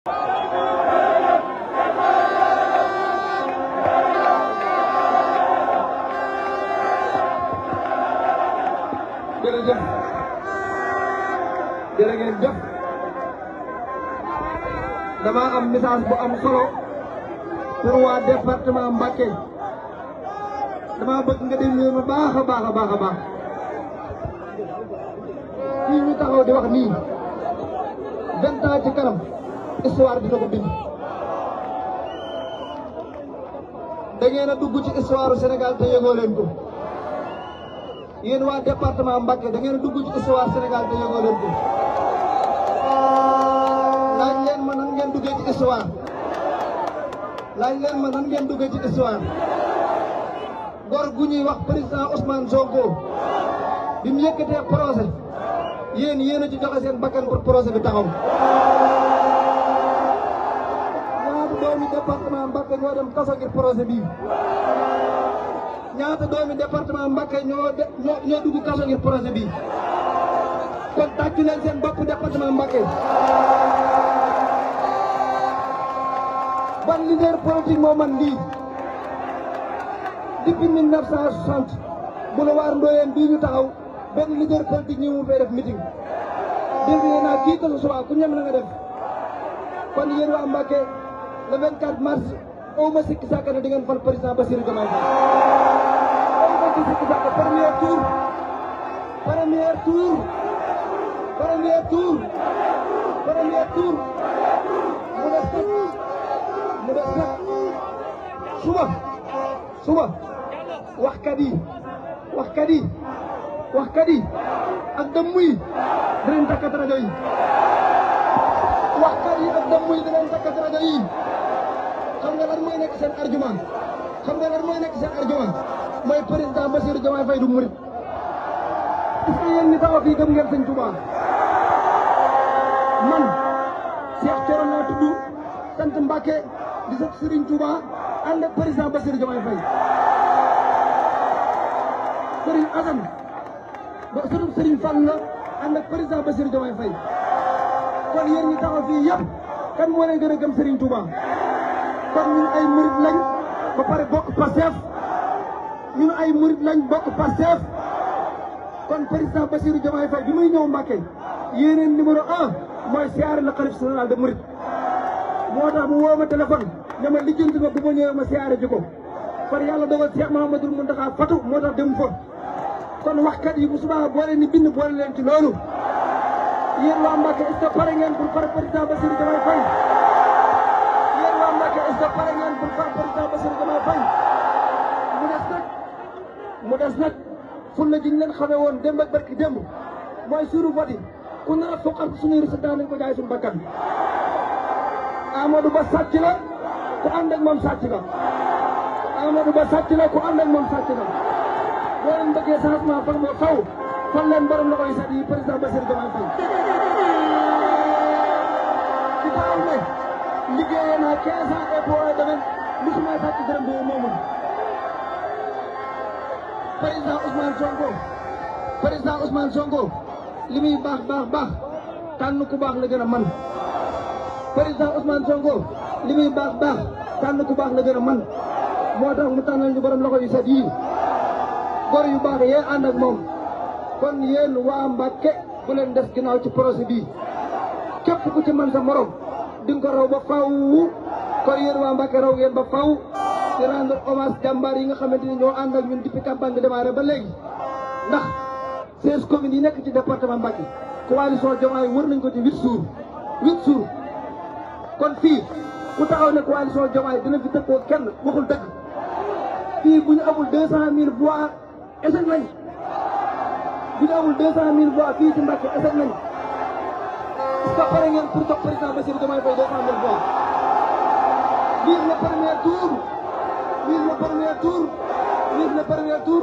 jërëjëf jërë ngeen jëf dama am message bu am solo pour waa département Mbacké dama bëgg nga déglu ma baax a baax fii ñu taxaw di wax nii 20 ans ci kanam histoire dina ko bind. da ngeen a dugg ci histoire Sénégal te yëgoo leen ko yéen waa département Mbacké da ngeen a dugg ci histoire Sénégal te yëgoo leen ko laaj leen ma nan ngeen duggee ci histoire laaj leen ma nan ngeen duggee ci histoire gor gu ñuy wax président Ousmane Sonko bi mu yëkkatee projet yéen a ci joxe seen bakkan pour projet bi taxaw. ñaata doomi département Mbacké ñoo dem kaso ngir projet bii ñaata doomi département Mbacké ñoo dugg kaso ngir projet bii kon tàccu leen seen bopp département Mbacké. ban leader politique moo man lii depuis 1960 boulevard Ndoyeen bii ñu taxaw benn leader politique ñi mu fay def meeting dégg naa kii que ce soit ku ñem na nga def kon yéen waa Mbacké le 24 mars au ma sikki sàkk ne di ngeen fal président Bassirou Diomaye Faye au ma ci sikki sàkk premier tour mu des nag suba waxkat yi ak dëmm yi dinañ takkat rajo yi waxkat yi ak dëmm yi dinañ takkat rajo yi xam nga lan mooy nekk seen argument mooy président Bassirou Diomaye Faye du murit est-ce que yéen ñi taxaw fii gëm ngeen sëñ Touba man Cheikh Thioro laa tudd sant Mbacké di sant Serigne Touba ànd ak président Bassirou Diomaye Faye Serigne Assane ba surtout Serigne Fall la ànd ak président Bassirou Diomaye Faye kon yéen ñi taxaw fii yëpp kan moo leen gën a gëm Serigne Touba kon ñun ay murit lañ ba pare bokk Pastef kon président Bassirou Diomaye Faye bi muy ñëw Mbacké yéeneen numéro 1 mooy siyaare la xalif général de Mouride moo tax mu woo ma téléphone ne ma lijjanti ma bu ma ñëwee ma siyaare ji ko par yàlla dogal Cheikh Mouhamadoul Mountakha fatu moo tax dem fa kon waxkat yi bu subaa boole ni bind boole leen ci loolu yéen waa Mbacké est-ce que pare ngeen pour far président Bassirou Diomaye Faye yéen waa Mbacké est-ce que pare ngeen pour far président Bassirou Diomaye Faye mu des nag fulla ji ñu leen xamee woon démb ak barki démb mooy suuru vote yi ku nar a foqal suñuy résultat nañ ko jaay suñu bakkan Amadou Ba sàcc la ku ànd ak moom sàcc la boo leen bëggee changement fan moo faw fan leen borom loxo yi set yi président Bassirou Diomaye Faye ci taxaw ne liggéeyee naa 15 ans et pour domaine musuma sàcc dërëm bi moomul président Ousmane Sonko li muy baax tànn ku baax la gën a man président Ousmane Sonko li muy baax tànn ku baax la gën a man moo tax mu tànnal ñu borom loxo yu set yii gor yu baax yee ànd ak moom kon yéen waa Mbacké bu leen des ginnaaw ci projet bii képp ku ci man sa morom di nga ko raw ba faw kon yéen waa Mbacké raw ngeen ba faw di rendre hommage jàmbaar yi nga xamante ni ñoo ànd ak ñun depuis campagne bi démarré ba léegi ndax 16 communes yi nekk ci département Mbacké coalition Diomaye wër nañ ko ci 8 jours kon fii ku taxaw ne coalition Diomaye dina fi tëkkoo kenn waxul dëgg fii bu ñu amul 200 000 voix échec nañ bu ñu amul 200 000 voix fii ci Mbacké échec nañ est-ce que pare ngeen pour jox président Bassirou Diomaye Faye 200 000 voix vive le premier tour